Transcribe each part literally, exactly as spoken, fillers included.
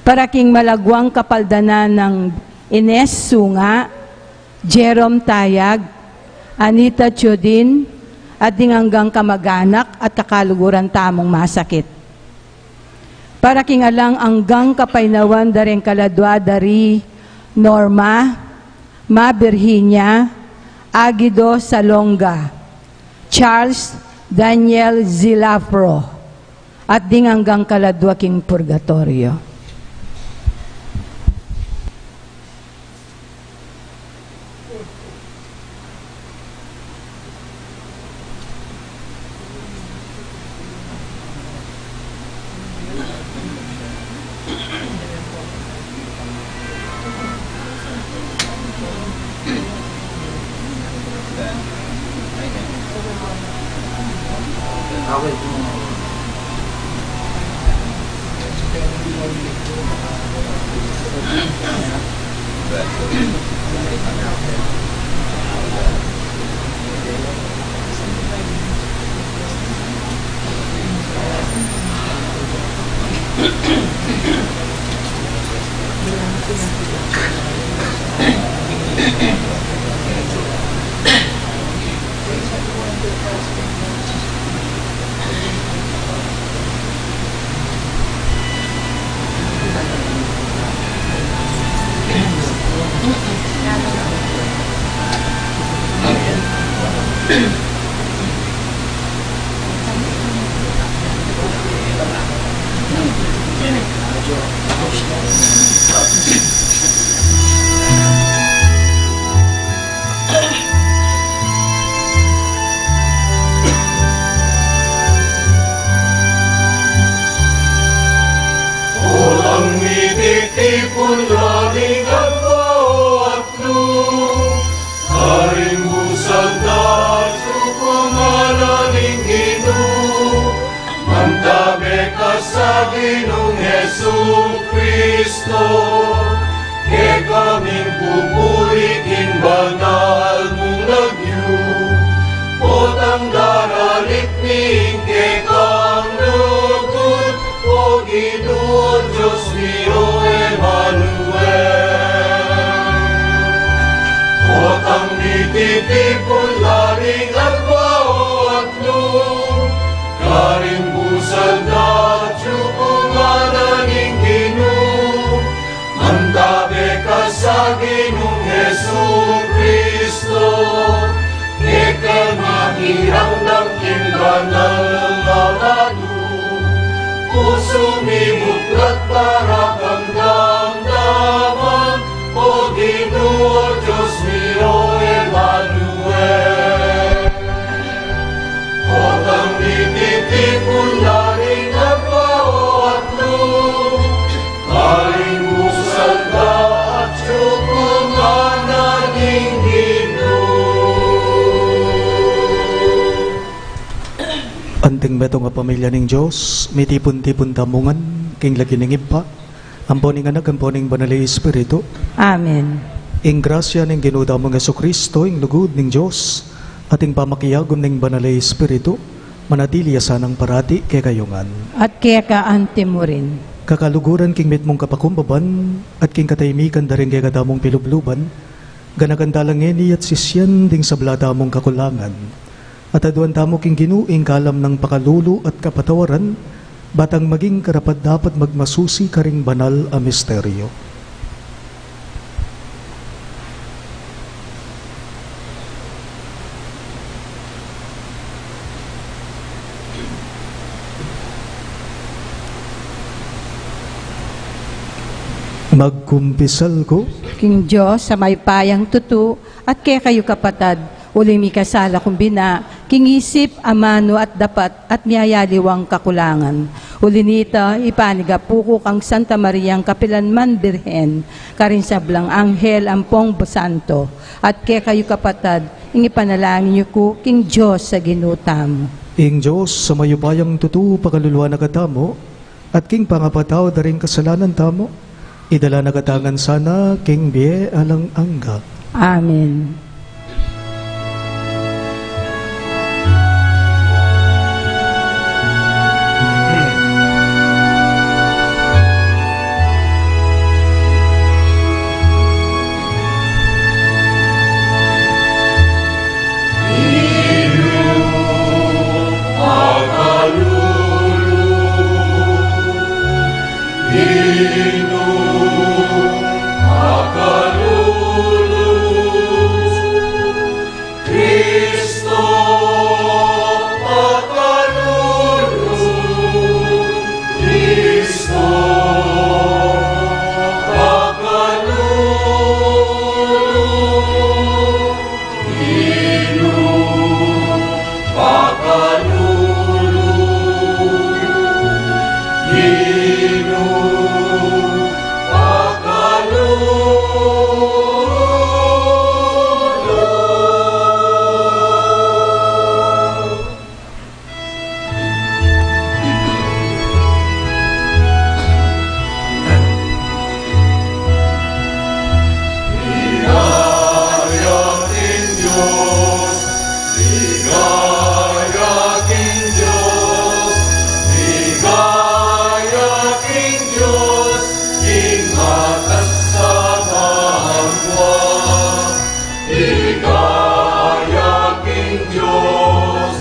Para king malagwang kapaldanan nang Ines Sunga, Jerome Tayag, Anita Chodin, at ding anggang kamag-anak at kakaluguran tamung masakit. Para king alang anggang kapaynawan da ring kaladwa da ri Norma, Ma Virginia, Aguido Salonga, Charles Daniel Zilafro, at ding anggang kaladwa king purgatoryo. Olang mititipun la ring agwa o atlu, karing busal da atyu pu ngana ning Ginu, mantabe ka sa Ginung Jesu Kristo, kekami pupuri king banal mung lagyu, potang daralit mi ing kekang lugud, O Ginu, Dios mi, o Emmanuel. Potang mititipun la ring agwa o atlu, karing busal da atyu pu ngana ning Ginu, mantabe ka sa Ginung Jesu Kristo, kekami iramdam king banal a lagyu, pusu mi buklat para kang damdaman, O Ginu, o Dios mi, o Emmanuel. Potang mititipun la ring agwa o atlu, karing busal da atyu pu ngana ning Ginu. Anting metung a pamilya ning Dios, mitipun-tipun tamu ngan king lagyu ning Ibpa, ampo ning Anak, ampo ning Banal a Espiritu. Amen. Ing grasya ning Ginu tamung Jesucristo, ing lugud ning Dios, at ing pamakiagum ning Banal a Espiritu, manatili ya sanang parati kekayu ngan. At keka anti mu rin. Kakaluguran, king mitmung kapakumbaban at king katahimikan da ring kekatamung pilubluban, ganakan tala ngeni at sisian ding sabla tamung kakulangan. At aduan tamu king Ginu ing kalam nang pakalulu at kapatawaran, ba tang maging karapat-dapat magmasusi karing banal a misteryo. Magkumpisal ku king Dios a mayupayang tutu, at kekayu kapatad, uling mikasala kung bina, king isip, amanu at dapat, at miyayaliwang kakulangan. Uli nita, ipanigapu ku kang Santa Mariang kapilanman Birhen, karing sablang anghel ampong santo, at kekayu kapatad, ing ipanalangin yu ku king Dios a Ginu tamu. Ing Dios a mayupayang tutu pakaluluan na katamu, at king pangapatawad da ring kasalanan tamu, idala na katamu ngan sana king bie alang angga. Amen. Inu pakalulu, Kristo pakalulu, Kristo pakalulu, Inu pakalulu, Inu pakalulu. Ligaya king Dios, ligaya king Dios, ligaya king Dios, king matas a banua. Ligaya king Dios,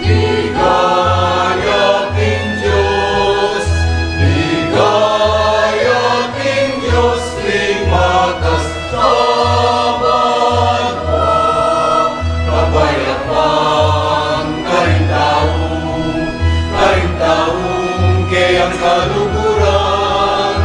ligaya king Dios, ligaya king Dios, king matas a banua. Kapayapan karing tau, karing tau keyang kaluguran,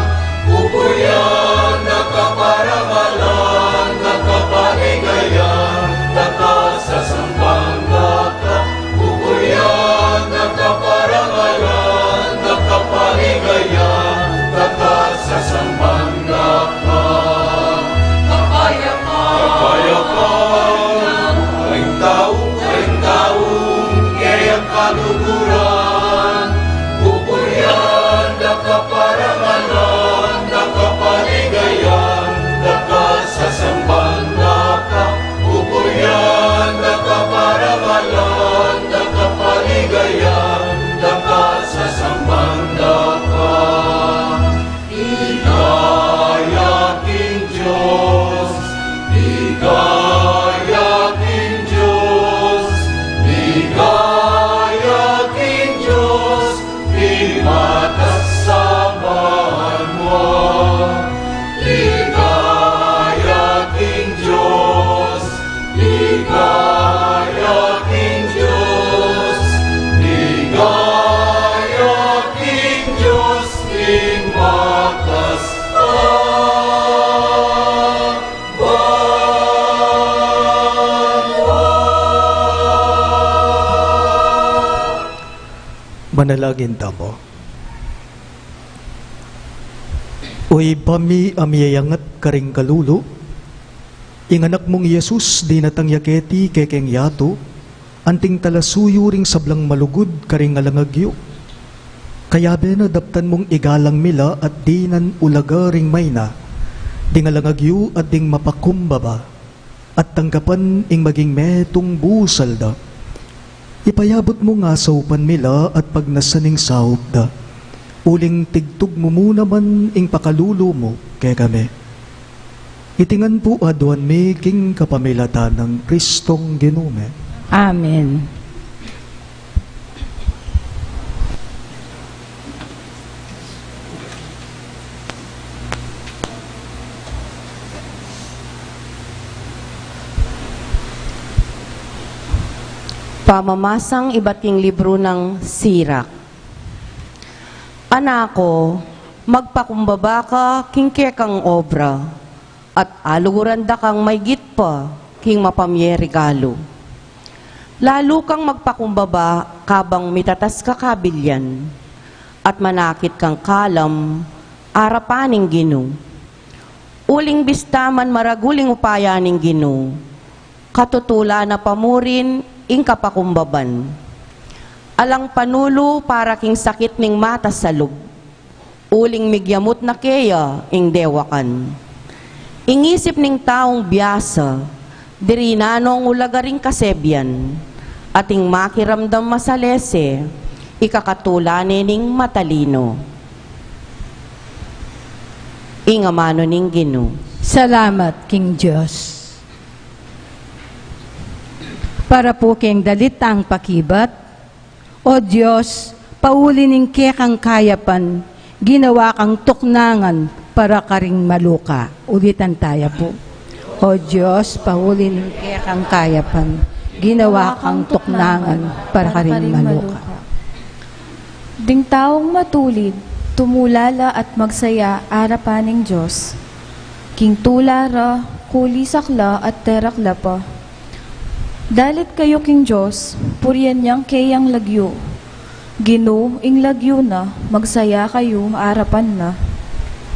pupuyan da ka, paramalan da ka, paligayan da ka, sasamban da ka, pupuyan da ka, paramalan da ka, paligayan da ka, sasamban da ka. Kapayapan, kapayapan karing tau, karing tau keyang kaluguran, pupuyan da ka, paramalan da ka, paligayan da ka, sasamban da ka, pupuyan da ka, paramalan da ka, paligayan da ka, sasamban da ka. Ligaya king Dios, ligaya king Dios, ligaya king Dios, king matas a banua. Ligaya king Dios, ligaya king Dios, ligaya king Dios, king matas a banua. Manalangin tamu. O Ibpa mi a miyayangat karing kalulu, ing Anak mung i Jesus dinatang ya keti kekeng yatu, anting talasuyu ring sablang malugud karing alangag yu. Kayabe na daptan mung igalang mi la at dinan ulaga ring mayna ding alangag yu at ding mapakumbaba, at tanggapan ing maging metung busal da. Ipayabut mu ngan saupan mi la at pagnasan ing saup da, uling tigtug mu mu naman ing pakalulu mu kekami. Iti ngan pu aduan mi king kapamilatan nang Kristong Ginu mi. Amen. Pamamasang ibat king libru nang Sirak. Anak ku, magpakumbaba ka king kekang obra, at aluguran da kang maygit pa king mapamie regalu. Lalu kang magpakumbaba kabang mitatas ka kabilyan, at manakit kang kalam arapan ning Ginu. Uling bista man maragul ing upaya ning Ginu, katutulan na pa murin ing kapakumbaban. Alang panulu para king sakit ning mata sa lub, uling migyamut na keya ing dewakan. Ing isip ning taung biasa, diri nanung ulaga ring kasebian, at ing makiramdam masalese, ikakatulan ne ning matalino. Ing amanu ning Ginu. Salamat king Dios. Para pu keng dalit tang pakibat, O Dios, pauli ning kekang kayapan, ginawa kang tuknangan para karing maluka. Ulitan taya pu. O Dios, pauli ning kekang kayapan, ginawa kang tuknangan para karing maluka. Ding taung matulid, tumula la at magsaya arapan ning Dios. King tula ra, kulisak la at terak la pa. Dalit kayu king Dios, purian yang keyang lagyu. Ginu ing lagyu na, magsaya kayu arapan na.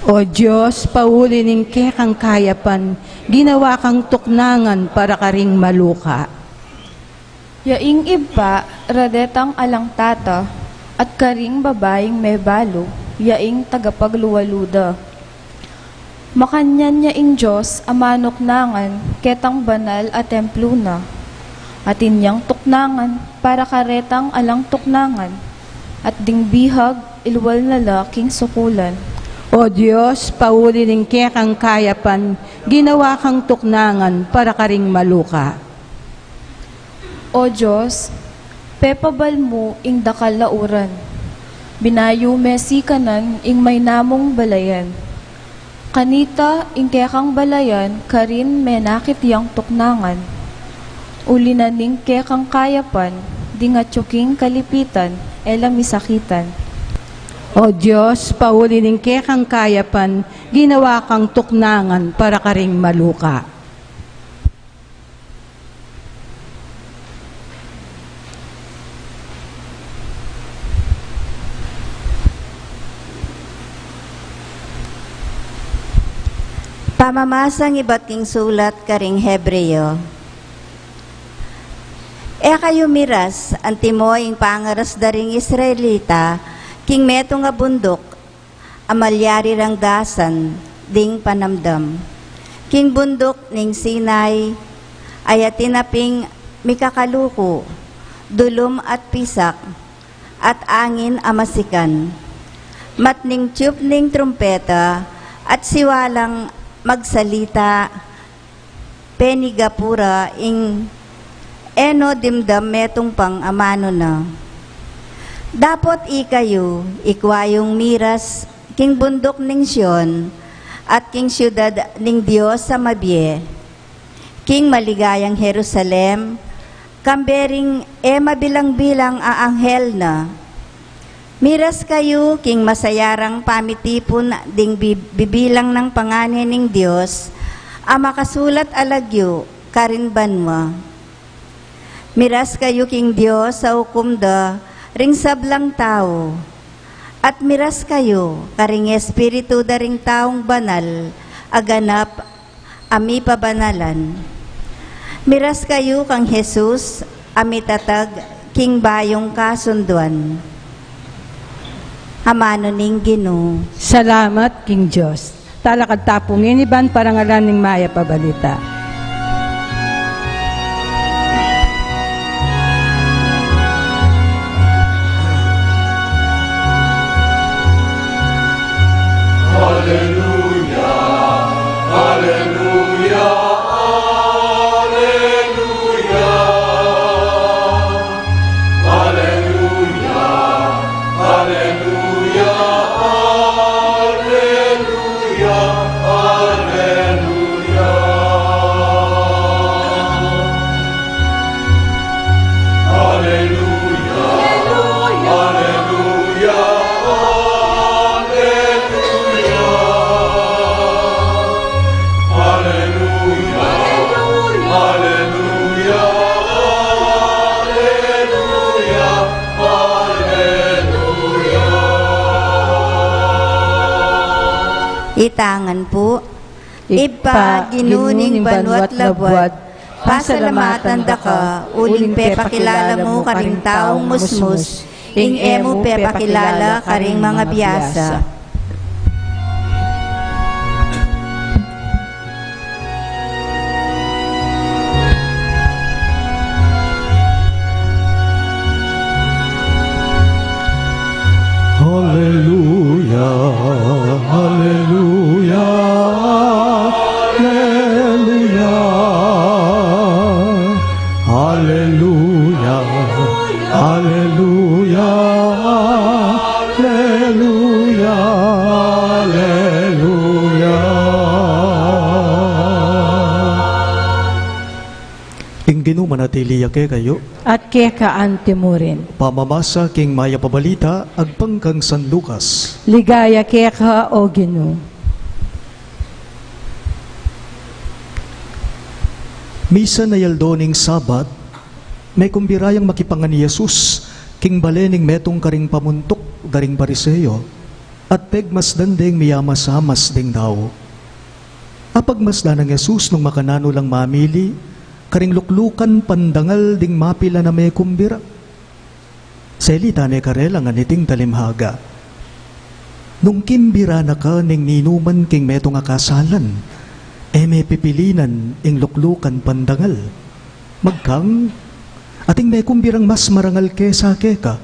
O Dios, pauli ning kekang kayapan, ginawa kang tuknangan para karing maluka. Ya ing Ibpa, radetang alang tata, at karing babaing mebalu, ya ing tagapagluwalu da. Makanyan ya ing Dios a manuknangan ketang banal a templu na. Atin yang tuknangan para karetang alang tuknangan, at ding bihag ilwal na la king sukulan. O Dios, pauli ning kekang kayapan, ginawa kang tuknangan para karing maluka. O Dios, pepabal mu ing dakal a uran. Binayu me sikanan ing mainamun balayan. Kanita ing kekang balayan karin menakit yang tuknangan. Uli na ning kekang kayapan, ding atyu king kalipitan, e la misakitan. O Dios, pauli ning kekang kayapan, ginawa kang tuknangan para karing maluka. Pamamasang ibat king sulat karing Hebreo. E kayu miras, antimo ing pangaras da ring Israelita king metung a bunduk, a malyari rang dasan ding panamdam. King bunduk ning Sinai, a atin a pin mikakaluku, dulum at pisak, at angin a masikan. Matning tiyup ning trumpeta, at siwalang magsalita, penigapu ra ing e no dimdam metung pang amanu na. Dapot ikayu, ikwa yung miras king bunduk ning Sion, at king siudad ning Dios a mabie, king maligayang Jerusalem, kambe ring e mabilang-bilang a anghel na. Miras kayu king masayarang pamitipun ding bi-, bibilang nang pangane ning Dios, a makasulat a lagyu karin banua. Miras kayu king Dios a ukum da ring sablang tau, at miras kayu karing espiritu da ring taung banal a ganap a mipabanalan. Miras kayu kang Jesus a mitatag king bayung kasunduan. Amanu ning Ginu. Salamat king Dios. Talakad ta pu ngeni ban parangalan ning Mayap a Balita. Aleluya, aleluya, aleluya. Aleluya, aleluya, aleluya, aleluya. Aleluya, aleluya, aleluya. Aleluya, aleluya, aleluya, aleluya. Itangan pu. Ibpa, Ginu ning banua't labuad, pasalamatan da ka, uling pepakilala mu karing taung musmus ing e mu pepakilala karing mangabiasa. Aleluya, aleluya, aleluya. Aleluya, aleluya, aleluya. Atili ya kekayu. At keka antimurin. Pamamasa king mayap a balita agpang kang San Lucas. Ligaya keka, O Ginu. Misan a aldo ning Sabat, mekumbira yang makipangan i Jesus king bale ning metung karing pamuntuk da ring Pariseo, at pegmasdan deng miyamasamas ding tau. Apagmasdan nang Jesus nung makananu lang mamili karing luklukan pandangal ding mapilan a mekumbira. Selita ne karela ngan iting talimhaga. Nung kimbira na ka ning ninuman king metung a kasalan, e me pipilinan ing luklukan pandangal. Magkang, ating mekumbirang mas marangal kesa keka.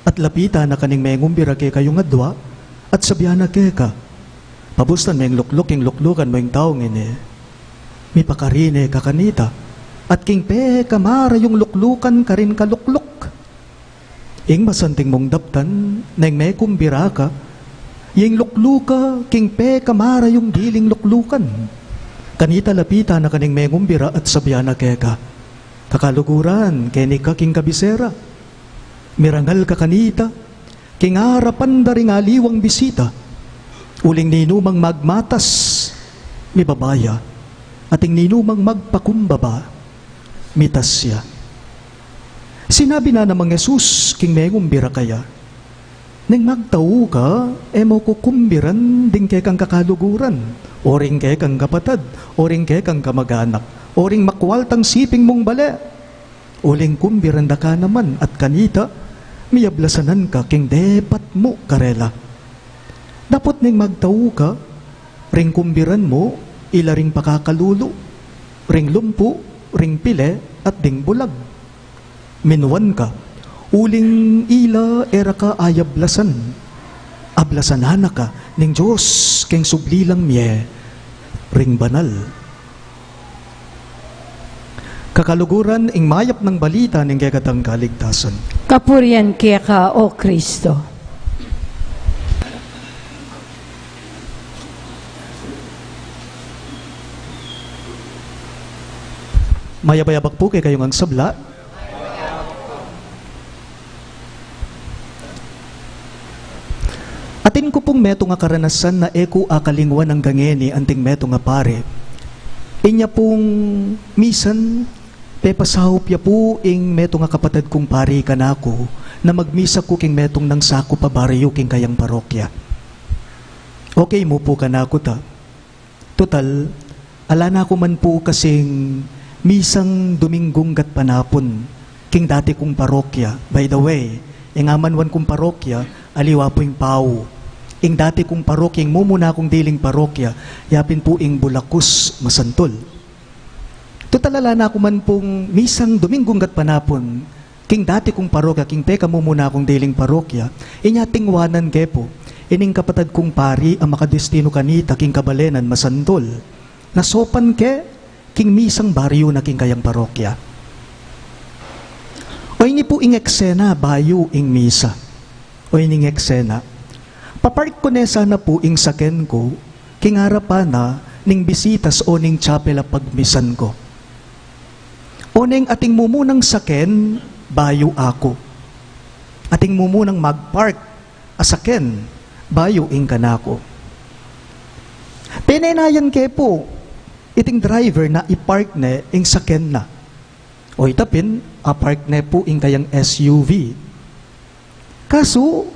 At lapitan na ka ning mengumbira kekayung adua, at sabian na keka, "Pabustan meng lukluk ing luklukan mu ing tau ngeni. Mipakarine ka kanita, at king pekamarayung luklukan karin ka lukluk." Ing masanting mung daptan, neng mekumbira ka, ya ing lukluka king pekamarayung diling luklukan. Kanita lapitan na ka ning mengumbira at sabian na keka, "Kakaluguran, keni ka king kabisera. Mirangal ka kanita king arapan da ring aliwang bisita. Uling ninumang magmatas, mibaba ya, at ing ninumang magpakumbaba, mitas ya." Sinabi na namang Jesus king mengumbira kaya, "Neng magtau ka, e mu kukumbiran ding kekang kakaluguran, o ring kekang kapatad, o ring kekang kamaganak, o ring makwaltang siping mung bale. Uling kumbiran da ka naman, at kanita, miyablasanan ka king depat mu karela. Dapot neng magtau ka, ring kumbiran mu, ila ring pakakalulu, ring lumpu, ring pile, at ding bulag. Minuan ka, uling ila e ra ka ayablasan. Ablasanan na ka ning Dios king subli lang mie ring banal." Kakaluguran, ing mayap nang balita ning kekatang kaligtasan. Kapurian keka, O Kristo. Mayap a yabak pu kekayu ngan sabla. Atin ku pung metung a karanasan na e ku akalingwan anggang ngeni anting metung a pari. Inya pung misan, pepasaup ya pu ing metung a kapatad kung pari kanaku na magmisa ku king metung nang sakup a baryu king kayang parokya. Okay mu pu kanaku ta. Tutal, ala na ku man pu kasing misang Duminggung gatpanapun king dati kung parokya. By the way, ing amanuan kung parokya, aliwa pu ing Pau. Ing dati kung parokya, ing mumuna kung diling parokya, yapin pu ing Bulacus, Masantul. Tutal, ala na ku man pung misang Duminggung gatpanapun king dati kung parokya, king pekamumuna kung diling parokya, inya tingwanan ke pu ining kapatad kung pari a makadestinu kanita king kabalenan, Masantul. Nasopan ke king misang baryu na king kayang parokya. O ini pu ing eksena bayu ing misa. O ining eksena. Papark ku ne sana pu ing saken ku king arapan na ning bisitas o ning chapel a pagmisan ku. Oneng ating mumunang saken bayu aku. Ating mumunang magpark a saken bayu ing kanaku. Penenayan ke pu iting driver na ipark ne ing saken na. O ita pin, apark ne pu ing kayang S U V. Kasu,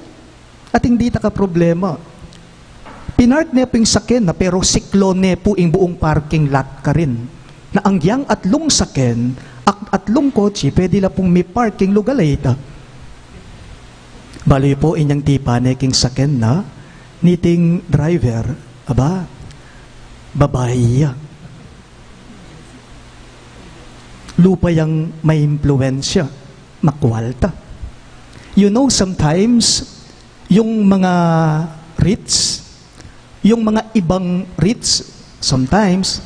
ating dita ka problema. Pinark ne pu ing saken na, pero siklon ne pu ing buung parking lot karin. Na anggiyang atlung saken, at-, atlung kotse, pwede la pung mipark king lugal a ita. Balu yu pu inyang tipa ne king saken na niting driver, aba, babai ya. Lupa yang maimpluwensya, makwalta. You know, sometimes, yung mga rich, yung mga ibang rich, sometimes,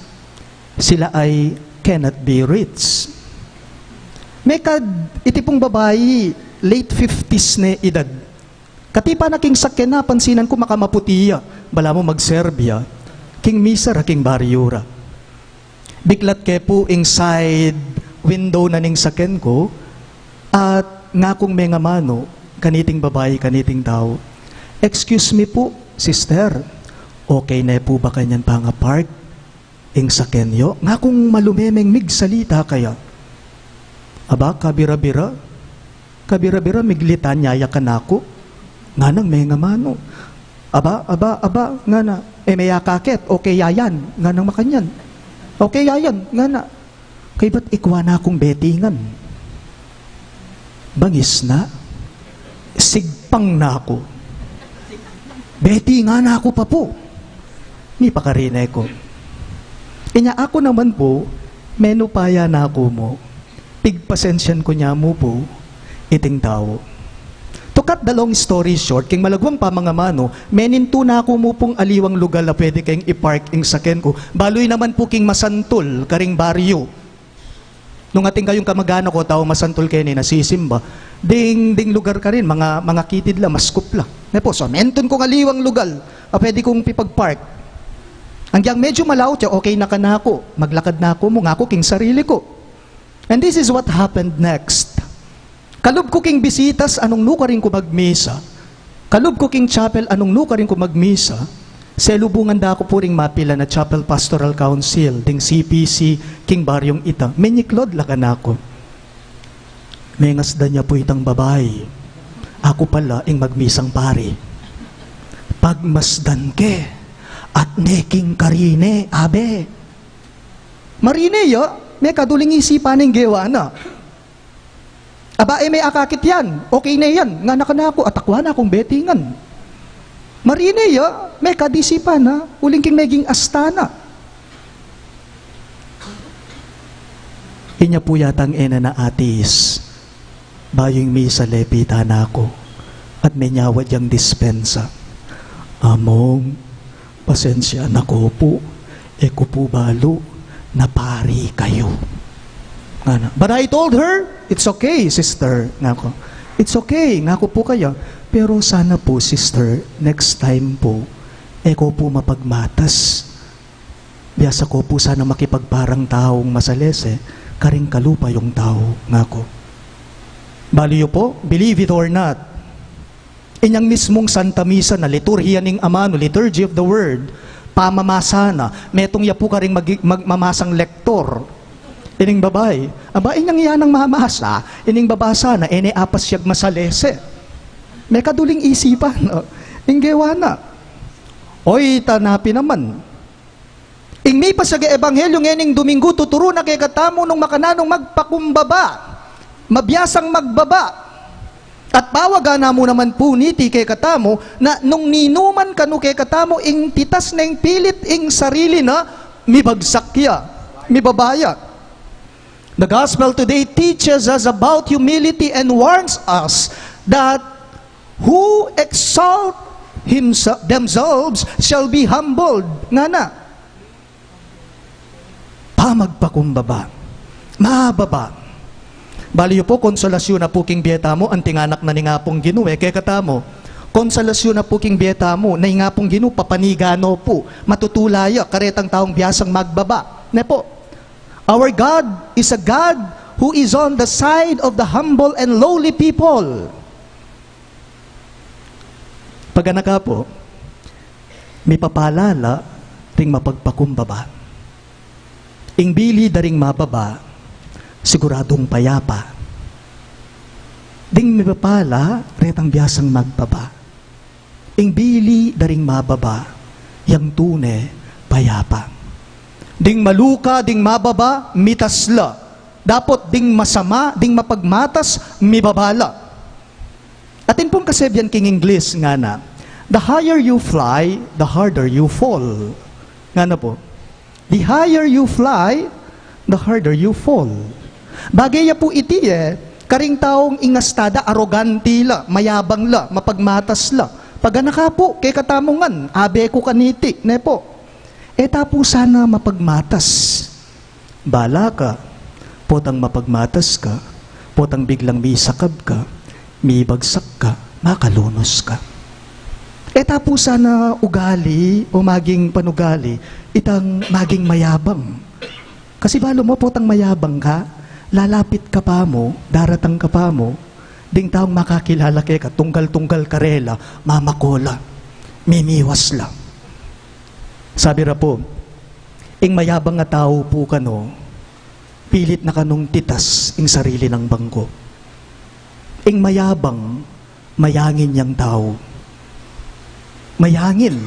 sila ay cannot be rich. Mekad, iti pung babai, late fifties ne edad. Katipa na king sakyan na, pansinan ku makamaputi ya, balamu magserbi ya king misa ra king baryu ra. Biklat ke pu ing side window na ning saken ku, at ngakung mengamanu kaniting babai, kaniting tau, "Excuse me pu, sister, okay ne pu ba kanyan pangapark ing saken yu?" Ngakung malumemeng migsalita kaya. Aba, kabira-bira, kabira-bira, miglitanya ya kanaku. Nganang mengamanu. "Aba, aba, aba," ngana. "E, me akakit, okay ya yan," nganang makanyan. "Okay ya yan," ngana. Kaybat ikua na kung betingan. Bangis na, sigpang na ku. "Betingan na ku pa pu." Mipakarine ku. Inya aku naman pu, menupaya na ku mu. Pigpasensyan ku nya mu pu iting tau. To cut the long story short, king malagwang pamangamanu, menintu na ku mu pung aliwang lugal a pwede keng ipark ing saken ku. Balu yu naman pu king masantul karing baryu. Nung atin kayung kamaganak o tau masantul keni, nasisimba, ding, ding lugar karin, manga, manga kitid la, maskup la. Ne pu, so, menintun kung aliwang lugal a pwede kung pipagpark. Anggiyang medyu malaut ya, okay na kanaku, maglakad na ku mu, ngaku king sarili ku. And this is what happened next. Kalub ku king bisitas a nung nukarin ku magmisa, kalub ku king chapel a nung nukarin ku magmisa, selubungan da ku pu ring mapilan a Chapel Pastoral Council, ding C P C, king baryung ita. Menyiklud la kanaku. Mengasdan ya pu itang babai. Aku pala ing magmisang pari. Pagmasdan ke, at ne king karine, abe. Marine ya, mekad uling isipan ing gewa na. "Aba, e me akakit yan, okay ne yan," ngana kanaku, at akua na kung betingan. Marine ya, mekad isipan na, uling king meging asta na. Inya pu yatang e na naatis. Bayu ing misa, lepita na ku, at menyawad yang dispensa. "Among, pasensya na ku pu, e ku pu balu na pari kayu," ngana. But I told her, "It's okay, sister," ngaku. "It's okay," ngaku pu kaya. "Pero sana pu, sister, next time pu, e ku pu mapagmatas. Biasa ku pu sana makipagparang taung masalese karing kalupa yung tau," ngaku. Balu yu pu, believe it or not, inyang mismung Santa Misa na liturhiya ning amanu, Liturgy of the Word, pamamasa na, metung ya pu karing mag-, magmamasang lektor. Ining babai, aba, inyang iya nang mamasa, ining babasa na, e ne apasyag masalese. Mekad uling isipan, o, ing gewa na. Oy, tana pin naman. Ing mipasyag a ebanghelyu ngening Dominggu, tuturu na kekatamu nung makananung magpakumbaba, mabiasang magbaba. At pawagan na mu naman pu niti kekatamu, na nung ninuman kanu kekatamu ing titas neng pilit ing sarili na, mibagsak ya, mibaba ya. The gospel today teaches us about humility and warns us that "Who exalt himse-, themselves shall be humbled," ngana. Pamagpakumbaba. Mababa. Balu yu pu, konsolasyon na pu king bie tamu, anting anak na ning Apung Ginu, e kekatamu. Konsolasyon na pu king bie tamu, na ing Apung Ginu, papanigan no pu, matutula ya karetang taung biasang magbaba. Ne pu? Our God is a God who is on the side of the humble and lowly people. Paganaka pu, mipapala la ring mapagpakumbaba. Ing bili da ring mababa, siguradung payapa. Ding mipapala retang biasang magbaba. Ing bili da ring mababa, yang tune payapa. Ding maluka, ding mababa, mitas la. Dapot ding masama, ding mapagmatas, mibaba la. Atin pung kasebian king Ingles, ngana, "The higher you fly, the harder you fall." Ngana pu, "The higher you fly, the harder you fall." Bage ya pu iti, e, karing taung ing asta da, arogante la, mayabang la, mapagmatas la. Paganaka pu, kekatamu ngan, abe ku kaniti, ne pu? E ta pu sana mapagmatas. Bala ka, potang mapagmatas ka, potang biglang misakab ka, mibagsak ka, makalunus ka. E ta pu sana ugali o maging panugali itang maging mayabang. Kasi balu mu, potang mayabang ka, Lalapit ka pa mu, daratang ka pa mu, ding taung makakilala keka, tunggal-tunggal karela, mamako la, mimiwas la. Sabi ra pu, ing mayabang a tau pu kanu, pilit na kanung titas ing sarili nang bangku. Ing mayabang, mayangin yang tau. Mayangin.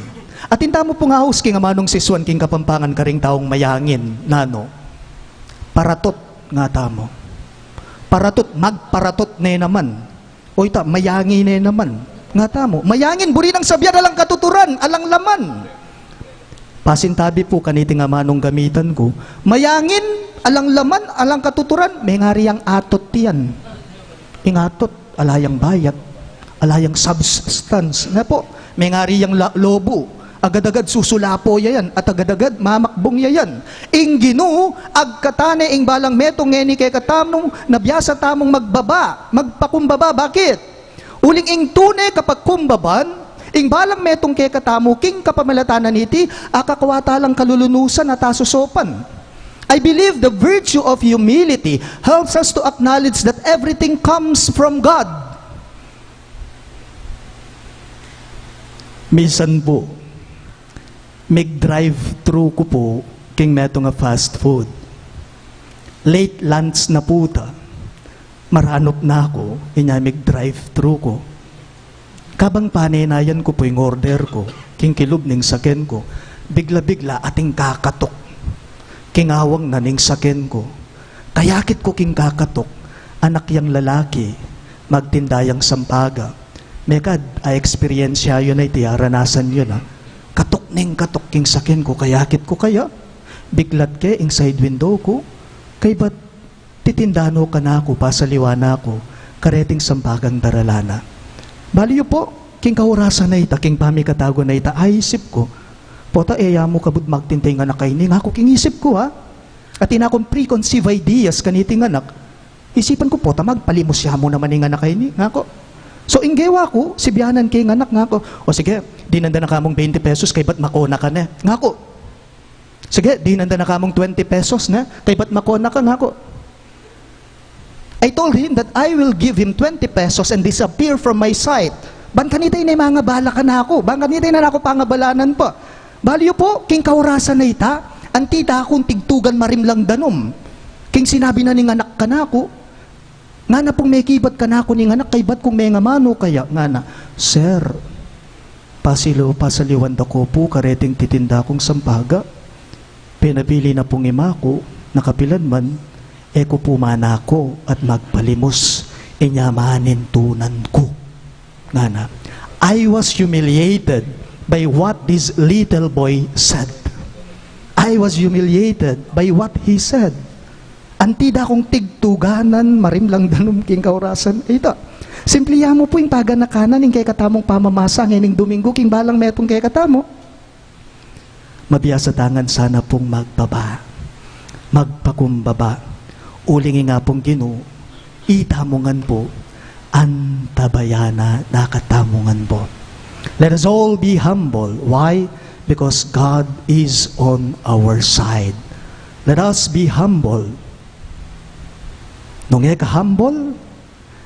Atin tamu pung aus king amanung sisuan king Kapampangan karing taung mayangin, nanu? Paratot nga tamu. Paratot, magparatot ne naman. O ita, mayangin ne naman. Nga tamu. Mayangin, buri nang sabian, alang katuturan, alang laman. Pasintabi pu kaniting amanung gamitan ku, mayangin, alang laman, alang katuturan, mengari yang atot yan. Ing atot, ala yang bayat, ala yang substance. Na pu, mengari yang la-, lobu, agad-agad susulapo ya yan, at agad-agad mamakbung ya yan. Ing Ginu, agkatan ne ing balang metung ngeni kekatamu, na biasa tamung magbaba, magpakumbaba. Bakit? Uling ing tune kapagkumbaban, ing balang metung kekatamu, king kapamilatan na niti, akakwa ta lang kalulunusan at asusopan. I believe the virtue of humility helps us to acknowledge that everything comes from God. Misan pu, mig-drive-thru ku pu king metung a fast food. Late lunch na pu ta. Maranup na ku, inya mig-drive-thru ku. Kabang panenayan ku pu ing order ku, king kilub ning saken ku, bigla-bigla ating kakatuk king awang na ning saken ku. Kayakit ku king kakatuk, anak yang lalaki, magtinda yang sampaga. Mekad, a-eksperyensya yu na iti, aranasan yu na. Katuk ning katuk king saken ku, kayakit ku kaya. Biglat ke ing side window ku, kaybat titinda no kanaku, pasaliwa na ku kareting sampagang darala na. Bali yu pu, king kaurasan a ita, king pamikatagun a ita, aisip ku, pota e ya mu kabud magtinda ing anak a ini, ngaku king isip ku, ha? Atin akung preconceived ideas kaniting anak. Isipan ku, pota magpalimus ya mu naman ing anak a ini, ngaku. So, ing gewa ku, sibianan ke ing anak, ngaku. O sige, dinan da na kamung twenty pesos, kaybat makona ka ne, ngaku. Sige, dinan da na kamung twenty pesos ne, kaybat makona ka, ngaku. I told him that I will give him twenty pesos and disappear from my sight. Ban kanita e ne mangabala kanaku, ban kanita e ne naku pangabalanan pa. Bali yu pu, king kaurasan a ita, anti da kung tigtugan marimlang danum. King sinabi na ning anak kanaku, ngana pung mekibat kanaku ning anak, kaybat kung mengamanu kaya, ngana, "Sir, pasaliw-, pasaliwan da ko pu kareting titinda kung sampaga. Penapili na pung ima ku, na kapilan man, e ku pu manako at magpalimus, inya manintunan ku." Ngana, I was humiliated by what this little boy said. I was humiliated by what he said. Anti da kung tigtuganan marimlang danum king kaurasan a ita. Simpli ya mu pu ing paganakanan ing kekatamung pamamasa ngening Domingo king balang metung kekatamu. Mabiasa ta ngan sana pung magbaba, magpakumbaba. Uling ing Apung Ginu, itamu ngan pu, antabayanan na katamu ngan pu. Let us all be humble. Why? Because God is on our side. Let us be humble. Nung e ka humble,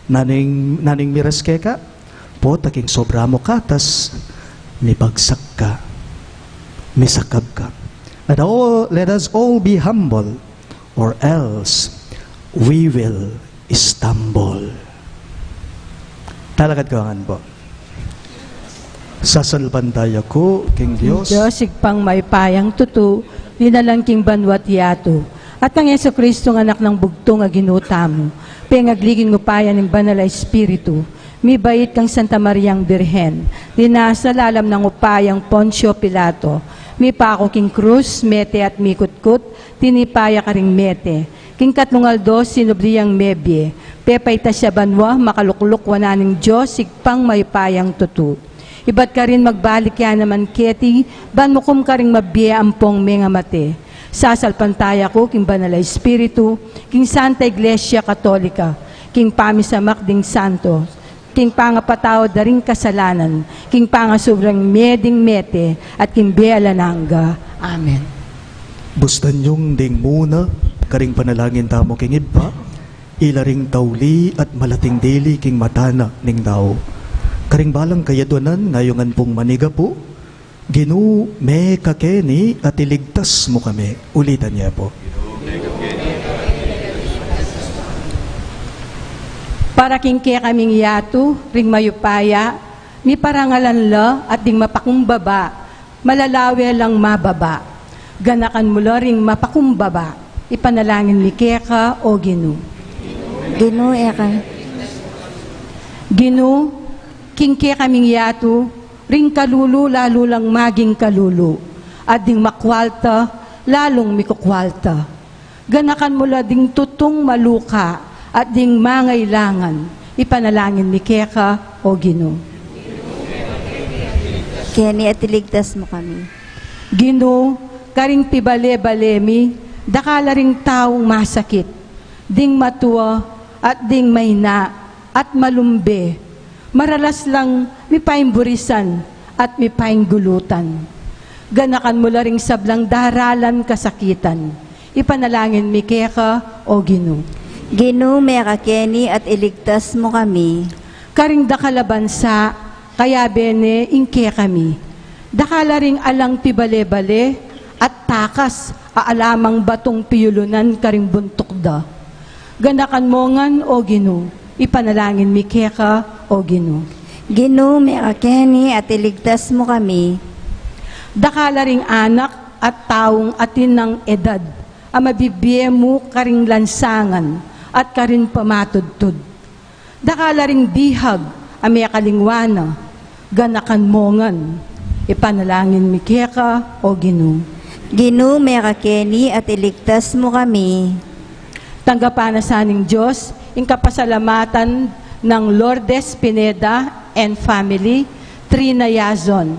nanu ing, nanu ing miras keka? Pota king sobra mung katas, mibagsak ka, misakab ka. Let all, let us all be humble, or else we will stumble. Talakad ku ngan pu. Sasalpantaya ku king Dios. Dios, Ibpang mayupayang tutu, linalang king banua't yatu, at nang Jesucristo, anak nang bugtung a Ginu tamu, pengagli king upaya ning Banal a Espiritu, mibait kang Santa Mariang Birhen, linasa lalam nang upayang Poncio Pilato, mipaku king krus, mete at mikutkut, tinipa ya karing mete, king katlung aldo sinubli yang mebie, pepaitas ya banua, makalukluk wanan ning Dios, Ibpang mayupayang tutu. Ibat karin magbalik ya naman keti, ban mukum karing mabie ampong mengamate. Sasalpantaya ku king Banal a Espiritu, king Santa Iglesia Katolika, king pamisamak ding santo, king pangapatawad da ring kasalanan, king pangasubra ning mie ding mete, at king bie alang angga. Amen. Bustan yung ding muna karing panalangin tamu king Ibpa. Ila ring tauli at malating dili king mata na ning tau. Karing balang kayadwanan, ngayungan pung manigapu, Ginu, mekakeni at iligtas mu kami. Ulitan ye pu. Para king kekaming yatu, ring mayupaya, miparangalan la at ding mapakumbaba, malalawe lang mababa. Ganakan mu la ring mapakumbaba, ipanalangin mi keka, o Ginu. Ginu, eka. Ginu, king kekaming yatu, ring kalulu lalu lang maging kalulu, at ding makwalta lalung mikukwalta. Ganakan mu la ding tutung maluka at ding mangailangan, ipanalangin mi keka, o Ginu. Keni at iligtas mu kami. Ginu, karing pibale-bale mi, dakal la ring taung masakit, ding matua at ding maina at malumbe, maralas lang mipaimburisan at mipainggulutan. Ganakan mu la ring sablang daralan kasakitan, ipanalangin mi keka, o Ginu. Ginu, mekakeni at iligtas mu kami. Karing dakal a bansa, kayabe ne ing kekami. Dakal la ring alang pibale-bale at takas a alamang batung piyulunan karing buntuk da. Ganakan mu ngan, o Ginu, ipanalangin mi keka, o Ginu. Ginu, mekakeni at iligtas mu kami. Dakal la ring anak at taung atin nang edad a mabibie mu karing lansangan at karing pamatudtud. Dakal la ring bihag a mekalingwa na, ganakan mu ngan, ipanalangin mi keka, o Ginu. Ginu, mekakeni at iligtas mu kami. Tanggapan na sa ning Dios ing kapasalamatan nang Lourdes Pineda and family, Trina Yazon.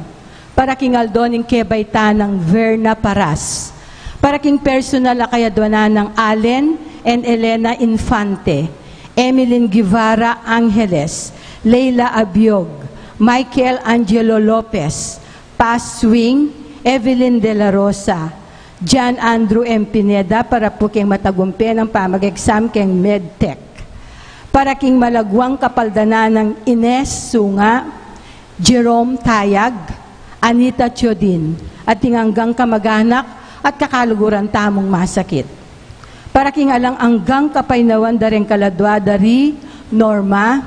Para king aldo ning kebaitan nang Verna Paras. Para king personal a kayadwanan nang Allen and Elena Infante, Emilyn Guevara Angeles, Leila Abiog, Michael Angelo Lopez, Paz Swing, Evelyn De La Rosa, John Andrew M. Pineda, para pu king matagumpe nang pamag-exam king medtech. Para king malagwang kapaldanan nang Ines Sunga, Jerome Tayag, Anita Chodin, at ding anggang kamag-anak at kakaluguran tamung masakit. Para king alang anggang kapaynawan da ring kaladwa da ri Norma,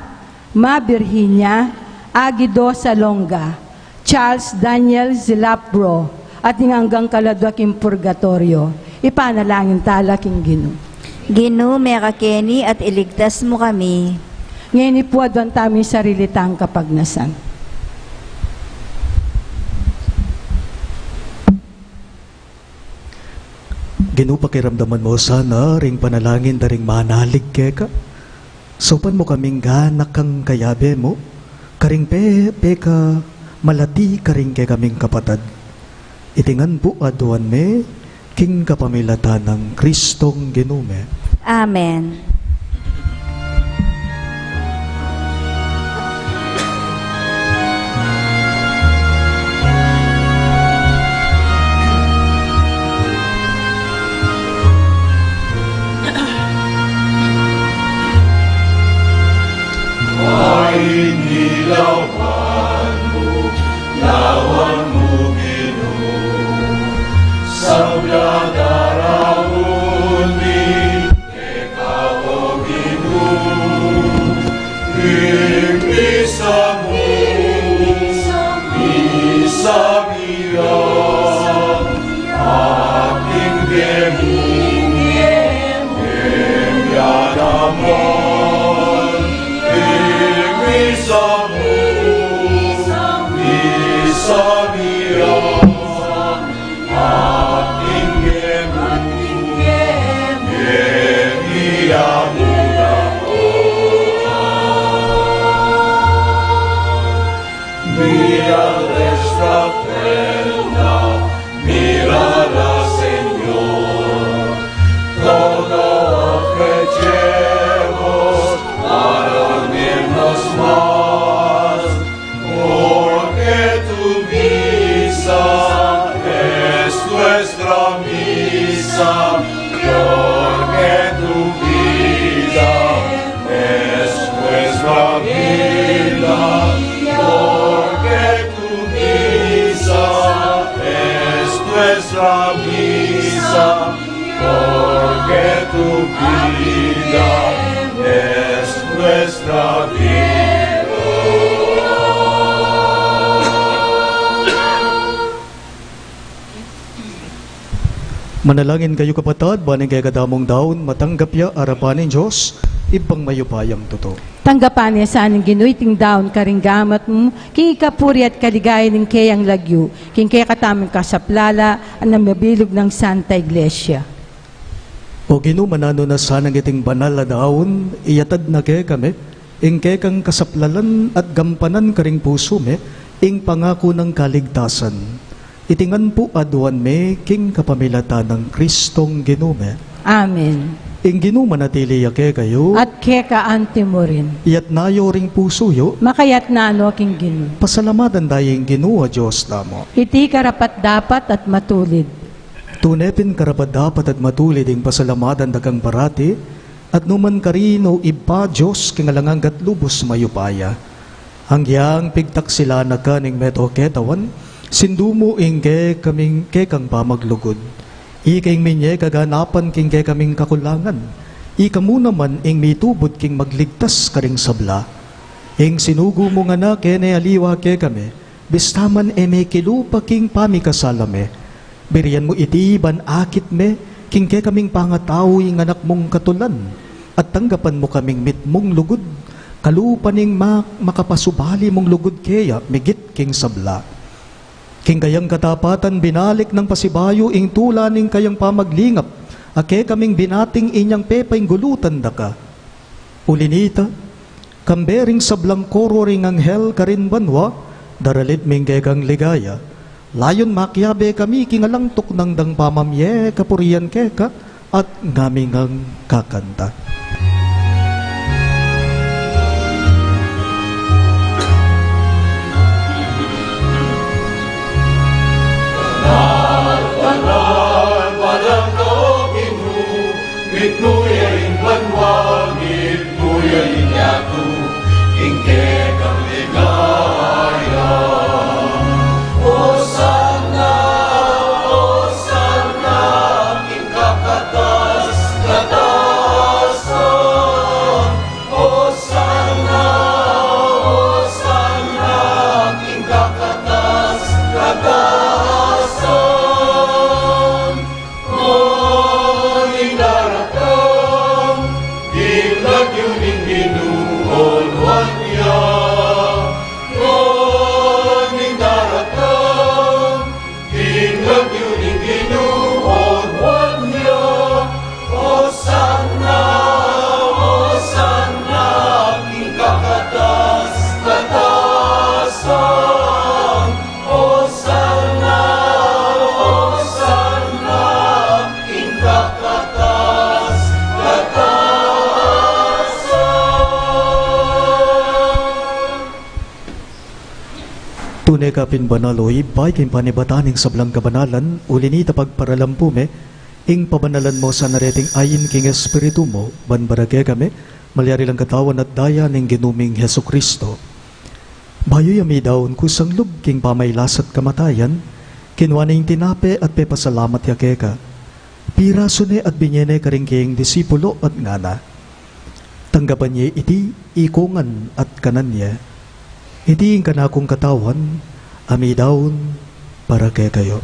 Ma Virginia, Aguido Salonga, Charles Daniel Zilapro, at ding anggang kaladwa king purgatoryo, ipanalangin tala king Ginu. Ginu, mekakeni at iligtas mu kami. Ngeni pu, aduan tamu ing sarili tang kapagnasan. Ginu, pakiramdaman mu sana ring panalangin da ring manalig keka. Saupan mu kaming ganaka king kayabe mu, karing pe-, pekamalati karing kekaming kapatad. Iti ngan pu aduan mi, king kapamilatan nang Kristong Ginu mi. Amen. Ay, nilawan mu, lawan mu, Ginu, sabla daraun mi, ikaw, o Ginu, ing misa mu, misa mi ya, ating gemu, gemu ya naman, ing misa mu, misa mi ya, ating gemu. Nuestra misa, porque tu vida es nuestra vida. Manalangin kayu, kapatad, ban ing kekadamung daun matanggap ya arapan ning Dios, Ibpang mayupayang tutu. Tanggapan na sa ning Ginu iting daun karing gamat mu, king ikapuri at kaligayan ning keyang lagyu, king kekatamung kasaplalan at ning mabilug nang Santa Iglesia. O Ginu, mananu na sanang iting banal a daun iyatad na kekami, ing kekang kasaplalan at gampanan karing pusu mi, ing pangaku nang kaligtasan. Iti ngan pu aduan mi king kapamilatan nang Kristong Ginu mi. Amen. Ing Ginu manatili ya kekayu. At keka anti mu rin. Iyatna yu ring pusu yu. Makayatna no king Ginu. Pasalamatan tamu ing Ginu a Dios tamu. Iti karapat-dapat at matulid. Tune pin karapat-dapat at matulid ing pasalamatan da kang parati, at nu man karin, O Ibpa, Dios king alang angga at lubus mayupaya. Anggiyang pigtaksilan na ka ning meto ketawan, sindu mu ing kekaming kekang pamaglugud. Ika ing minye kaganapan king kekaming kakulangan. Ika mu naman ing mitubud king magligtas karing sabla. Ing sinugu mung Anak e ne aliwa kekami, bista man e me kilupa king pamikasala mi. Birian mu iti ban akit me king kekaming pangatau ing Anak mung katulan, at tanggapan mu kaming mitmung lugud, kalupa ning ma-, makapasubali mung lugud keya migit king sabla. King kayang katapatan binalik nang pasibayu ing tula ning kayang pamaglingap, a kekaming binating inyang pepainggulutan da ka. Uli nita, kambe ring sablang koro ring anghel karin banua, daralit mi ing kekang ligaya. Layun makiabe kami king alang tuknang dang pamamie kapurian keka, at ngami ngang kakanta. Banal, banal, banal ka, O Ginu, mitmu ya ing banua, mitmu ya ing yatu, king kekang ligaya. Hosanna, Hosanna, king kakatas-katasan. Hosanna, Hosanna, king kakatas-katasan. O, ning daratang, ing lagyu ning Ginu, onuan ya. O, ning daratang, ing lagyu ning Ginu, onuan ya. Hosanna, Hosanna, king kakatas-katasan. Hosanna, Hosanna, king kakatas-katasan. Tune ka pin banal, O Ibpa, king panibatan ning sablang kabanalan, uli nita pagparalan pu mi ing pabanalan mu sana reting ain king Espiritu mu, ban para kekami malyari lang katawan at daya ning Ginu ming Jesucristo. Bayu ya midaun kusang lub king pamailas at kamatayan, kinua ne ing tinape at pepasalamat ya keka. Pirasu ne at binye ne karing keyang disipulo at ngana: Tanggapan ye iti ikongan at kanan ye. Iti ing kanakung katawan, a midaun para kekayu.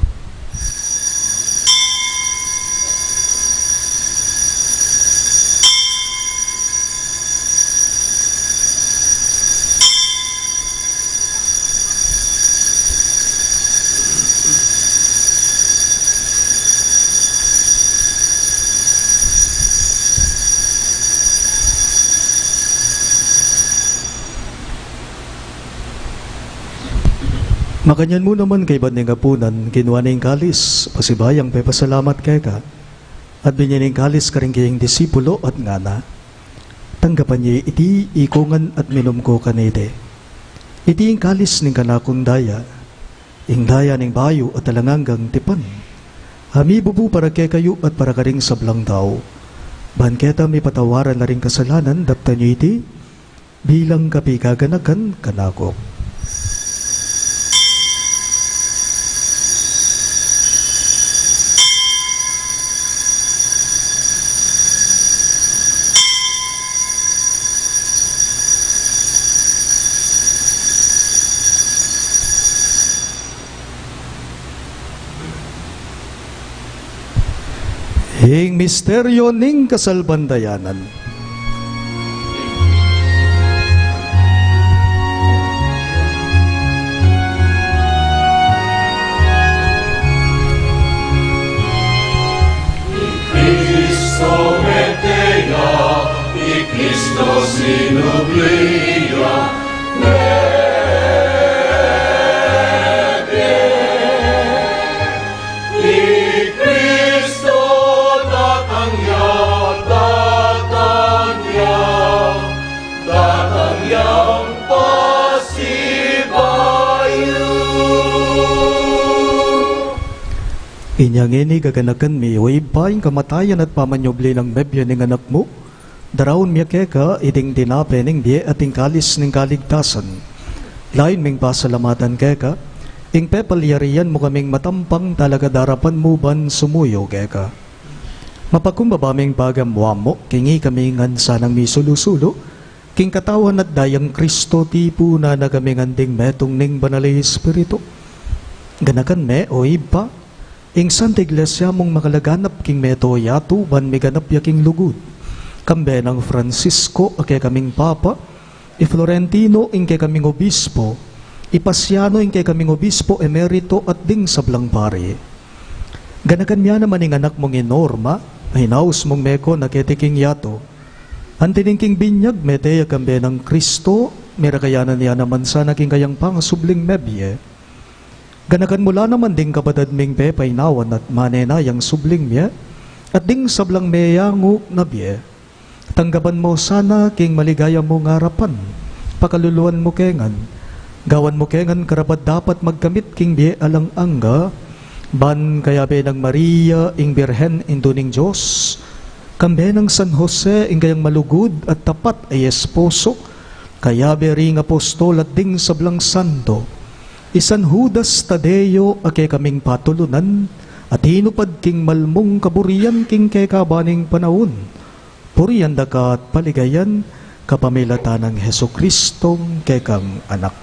Makanyan mu naman kaybat ning apunan, kinua ne ing kalis, pasibayung pepasalamat keka, at binye ne ing kalis karing keyang disipulo at ngana: Tanggapan ye iti ikongan at minum ko kaniti. Iti ing kalis ning kanakung daya, ing daya ning bayu at alang anggang tipan, a mibubu para kekayu at para karing sablang tau, ban keta mipatawaran la ring kasalanan. Daptan yu iti bilang kapigaganakan kanaku. Ing misteryo ning kasalpantayanan. I Kristo mete ya, i Kristo sinubli ya, mete. I Kristo datang ya, datang ya, datang yang pasibayu. Inya ngeni, gaganakan mi, O Ibpa, ing kamatayan at pamanyubli nang mebie ning Anak mu, daraun mi keka iting tinape ning bie at ing kalis ning kaligtasan. Lain ming pasalamatan keka ing pepalyarian mu kaming matampang talaga darapan mu ban sumuyu keka. Mapakumbaba ming pagamuan mu king ikami ngan sanang misulu-sulu king katawan at dayang Kristo, tipunan na kami ngan ding metung ning Banal a Espiritu. Ganakan me, O Ibpa, ing Santa Iglesia mung makalaganap king mabilug a yatu ban miganap ya king lugud. Kambe nang Francisco a kekaming Papa, i Florentino ing kekaming Obispo, i Pasiano ing kekaming Obispo Emerito at ding sablang pari. Ganakan mu naman ing anak mung i Norma, a inaus mung meko na keti king yatu. Anti ning king binyag mete ya kambe nang Kristo, mirakayanan ya naman sana king kayang pangasubling mebie. Ganakan mu la naman ding kapatad ming pepainawan at manenayang subling mie, at ding sablang meyangu na bie. Tanggapan mu sana king maligaya mung arapan, pakaluluan mu ke ngan, gawan mu ke ngan karapat-dapat magkamit king bie alang angga, ban kayabe nang Maria ing Birhen, Indu ning Dios, kambe nang San Jose ing kayang malugud at tapat a esposo, kayabe ring apostol at ding sablang santo, i San Judas Tadeo a kekaming patulunan, a tinupad king malmung kaburian king kekaban ning panaun, purian da ka at paligayan, kapamilatan nang Jesucristong kekang Anak.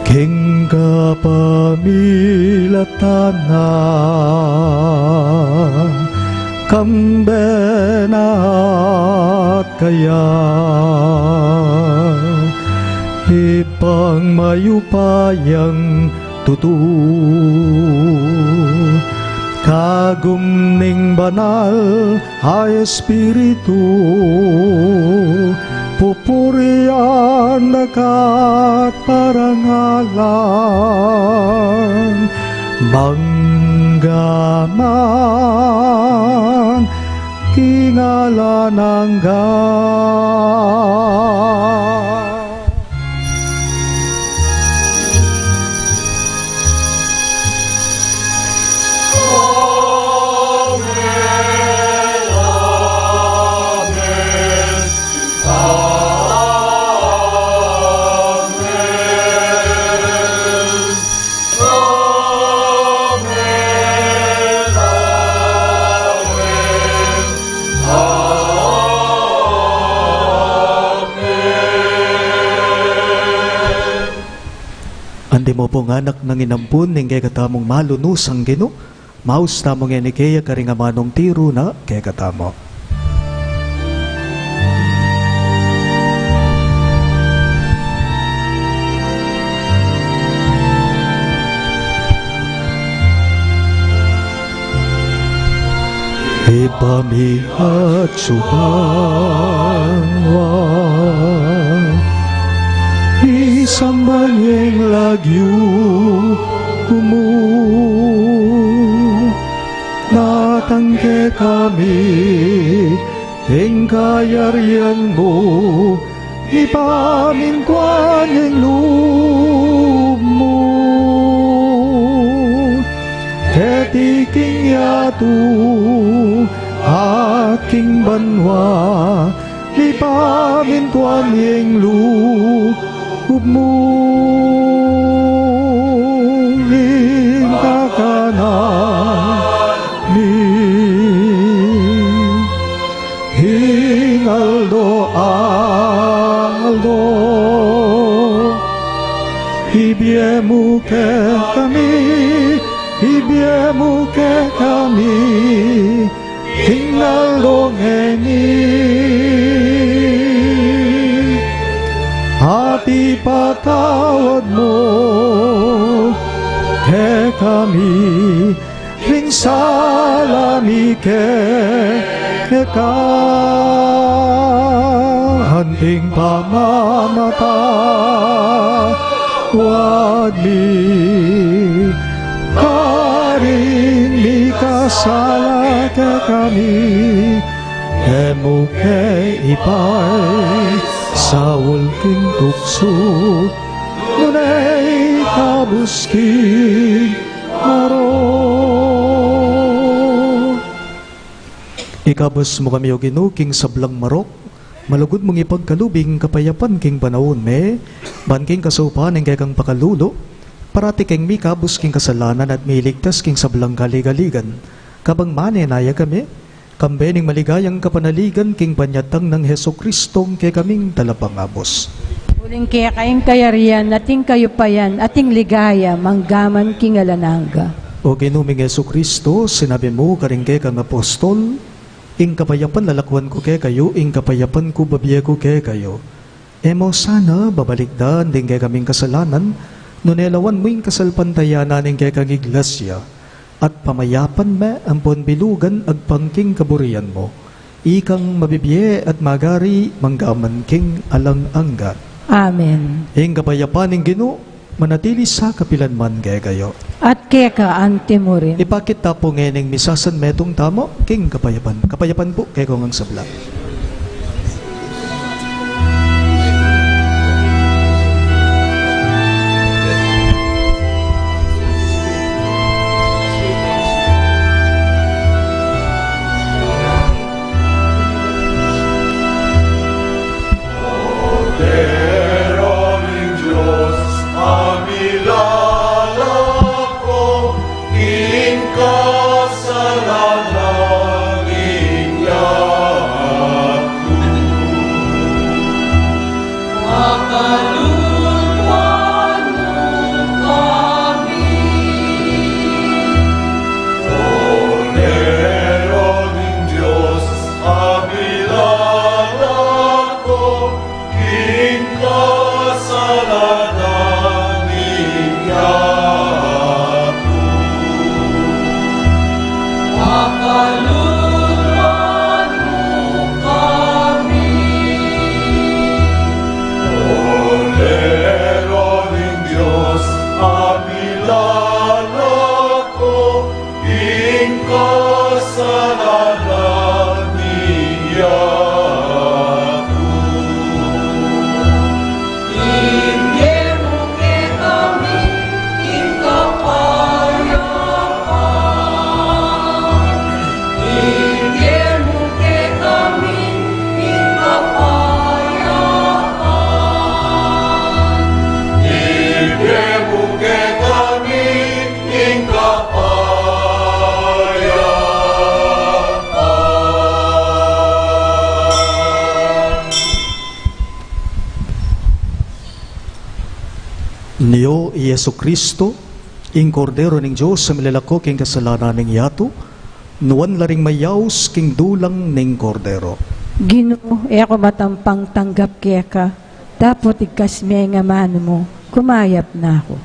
King kapamilatan na, kambe na at kaya, Ibpang mayupayang tutu, kagum ning Banal a Espiritu, pupurian da ka at parangalan, mangga man king alang angga. Antimo pung anak nang inampun ning kekatamung malunusang Ginu, maus tamu ngeni keya karing amanung tiru na kekatamu. Ibpa mi atsu ka banua, misamban ya ing lagyu mu, datang kekami ing kayarian mu, mipamintuan ya ing lub mu keti king yatu at king banua. Mipamintuan ya ing lub mu king kakanan mi king aldo-aldo. Ibie mu kekami, ibie mu kekami, ing aldo ngeni. At ipatawad mu kekami ring sala mi keka, anting pamamatawad mi karing mikasala kekami, e mu ke ipaisaul king tuksu, nune ikabus king marok. Ikabus mu kami, O Ginu, king sablang marok, malugud mung ipagkalub ing kapayapan king panaun mi, ban king kasaupan ning kekang pakalulu, parati keng mikabus king kasalanan at miligtas king sablang kaligaligan, kabang manenaya kami, kambe ning maligayang kapanaligan king panyatang nang Jesucristong kekaming Talapangabus. Uling keka ing kayarian, at ing kayupayan, at ing ligaya, manggaman king alang angga. O Ginu ming Jesucristo, sinabi mu karing kekang apostol, ing kapayapan lalakwan ku kekayu, ing kapayapan ku babie ku kekayu. E mu sana babalikdan ding kekaming kasalanan, nune lawan mu ing kasalpantayanan ning kekang iglesia, at pamayapan me ampon bilugan agpang king kaburian mu. Ikang mabibie at magari manggaman king alang angga. Amen. Ing kapayapan ning Ginu manatili sa kapilan man kekayu. At keka anti mu rin. Ipakit ta pu ngening misasan metung tamu king kapayapan. Kapayapan pu kekong sabla. Kordero ning Dios, a milalako king kasalanan ning yatu. Pakaluluan mu kami. Kordero ning Dios, a milalako king kasalanan ning yatu. Pakaluluan mu kami. Kordero ning Dios, a milalako king kasalanan ning yatu. Ibie mu kekami ing kapayapan. Ibie mu kekami ing kapayapan. Ibie mu kekami ing kapayapan. Nio i Jesucristo, ing Kordero ning Dios a milalako king kasalanan ning yatu, nuan la ring mayaus king dulang ning Kordero. Ginu, e ku matampang tanggap keka, dapot igkas me ing amanu mu, kumayap na ku.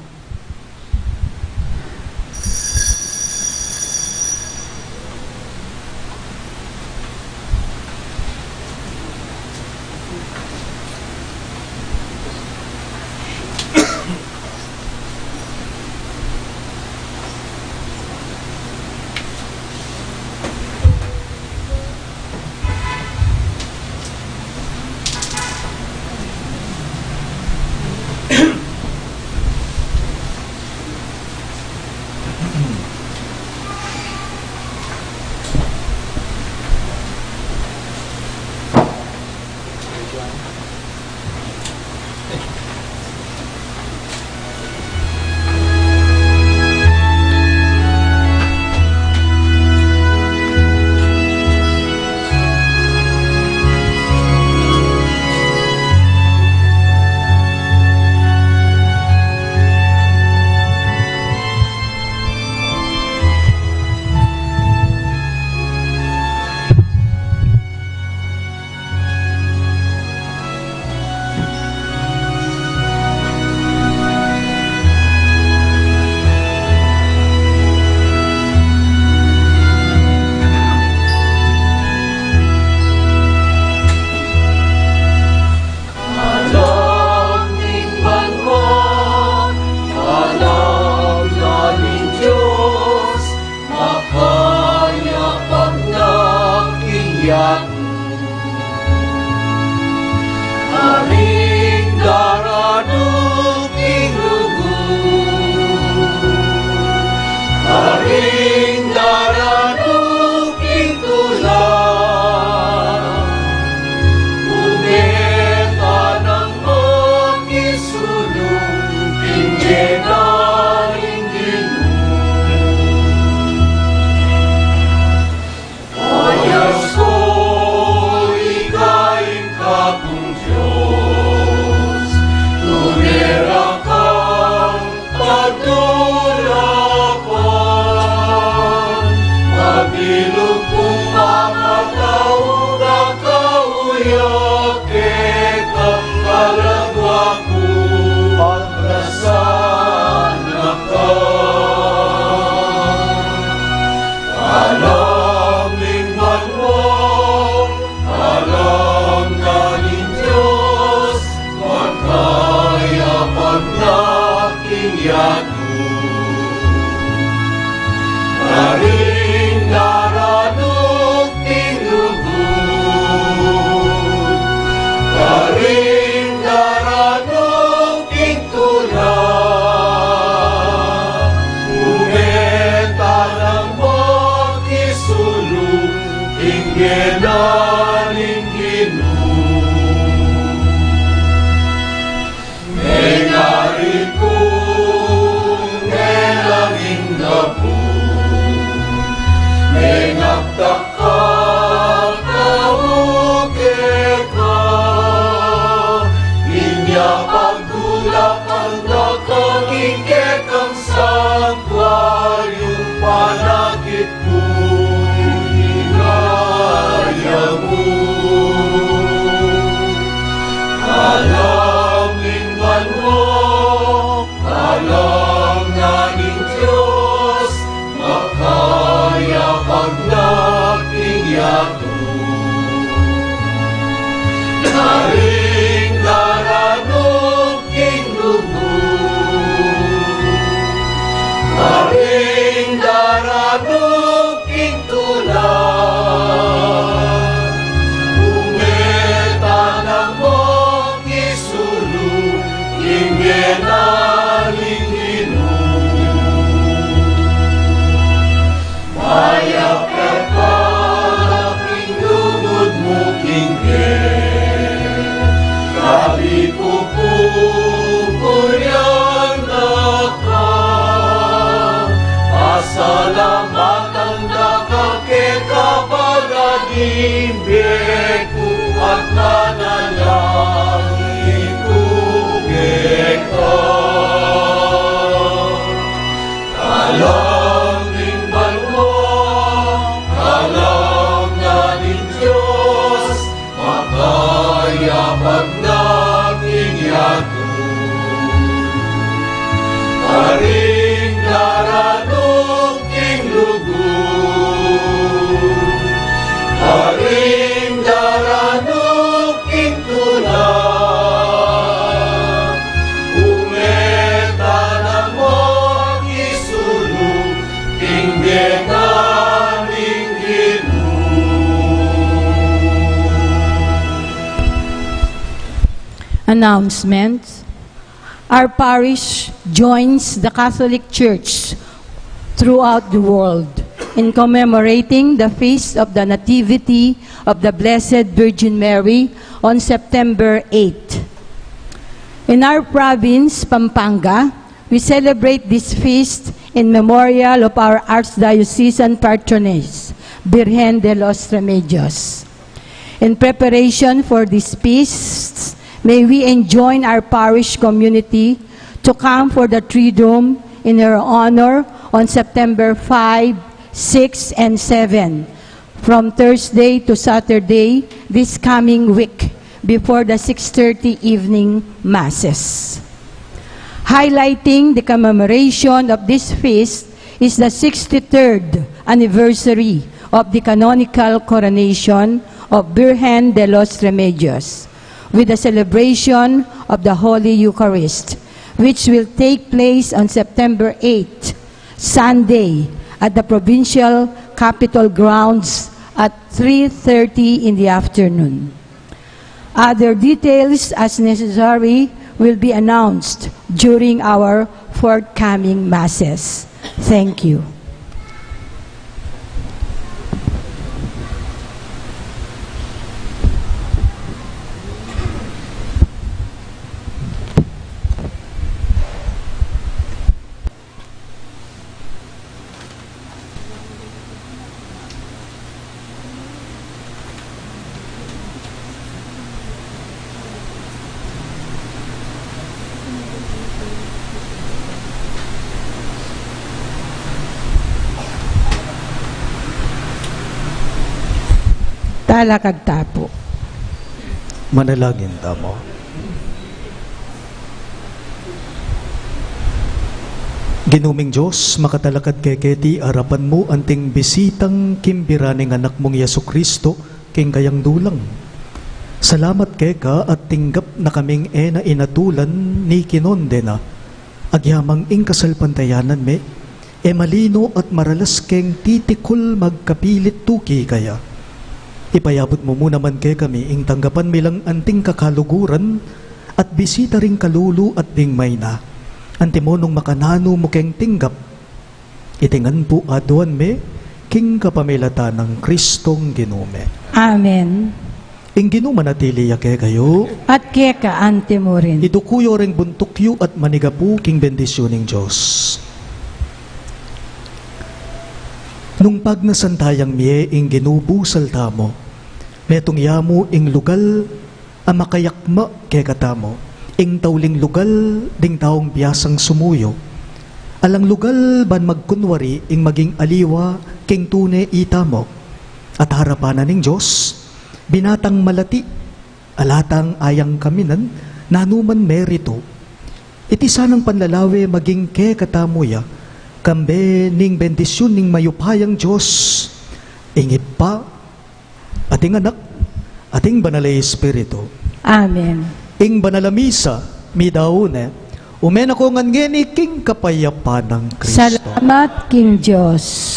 Dakal keka, inya pagdulakan daka king kekang santuaryum panakit ku ing gaya mu. Alam ning banua, alam na ning Dios, makayapag na king yatu. Karing daranug king lugud, karing daranug king tulan, ume tanang makisulu king ngena ning Ginu. Mayap e pala king lugud mu king ke, kapipupupunan daka, pasalamatan daka keka pagadi ing bie ku at panalangin ku keka. Alam ning banua, alam na ning Dios, makayapag na king yatu. Karing daranug king lugud, karing daranug king tulan, ume tanang makisulu king ngena ning Ginu. Announcement. Our parish joins the Catholic Church throughout the world in commemorating the feast of the Nativity of the Blessed Virgin Mary on September eighth. In our province, Pampanga, we celebrate this feast in memorial of our archdiocesan patroness, Birhen de los Remedios. In preparation for these feasts, may we enjoin our parish community to come for the Triduum in her honor on September five, six, and seven, from Thursday to Saturday this coming week, before the six thirty evening masses. Highlighting the commemoration of this feast is the sixty-third anniversary of the canonical coronation of Birhen de los Remedios, with the celebration of the Holy Eucharist, which will take place on September eighth, Sunday, at the Provincial Capitol grounds at three thirty in the afternoon. Other details, as necessary, will be announced during our forthcoming masses. Thank you. Talakad ta pu. Manalangin tamu. Ginu ming Dios, makatalakad keketi arapan mu anting bisitang kimbira ning Anak mung Jesucristo king kayang dulang. Salamat keka at tinggap na kaming e na inatulan ni kinondena. Agyamang ing kasalpantayanan me, e malino at maralas keng titikul magkapilit tuki kaya. Ipayabut mu mu naman kekami ing tanggapan mi lang anting kakaluguran at bisita ring kalulu at ding mayna. Antimo nung makananu mu keng tinggap. Iti ngan pu aduan mi, king kapamilatan nang Kristong Ginu mi. Amen. Ing Ginu manatili ya kekayu. At keka anti mu rin. Iduku yu ring buntuk yu at manigapu king bendisyun ning Dios. Nung pagnasan tayang mie ing Ginu busal tamu, metung ya mu ing lugal a makayakma kekatamu, ing tauling lugal ding taung biasang sumuyu. Alang lugal ban magkunwari ing maging aliwa king tune itamu. At harapan na ning Dios, binatang malati, ala tang ayang kaminan nanuman meritu. Iti sanang panlalawe maging kekatamu ya, kambe ning bendisyun ning mayupayang Dios, ing Ibpa, at ing Anak, at ing Banal a Espiritu. Amen. Ing Banal a Misa, midaun ne, ume na ko ngan ngeni king kapayapan nang Kristo. Salamat king Dios.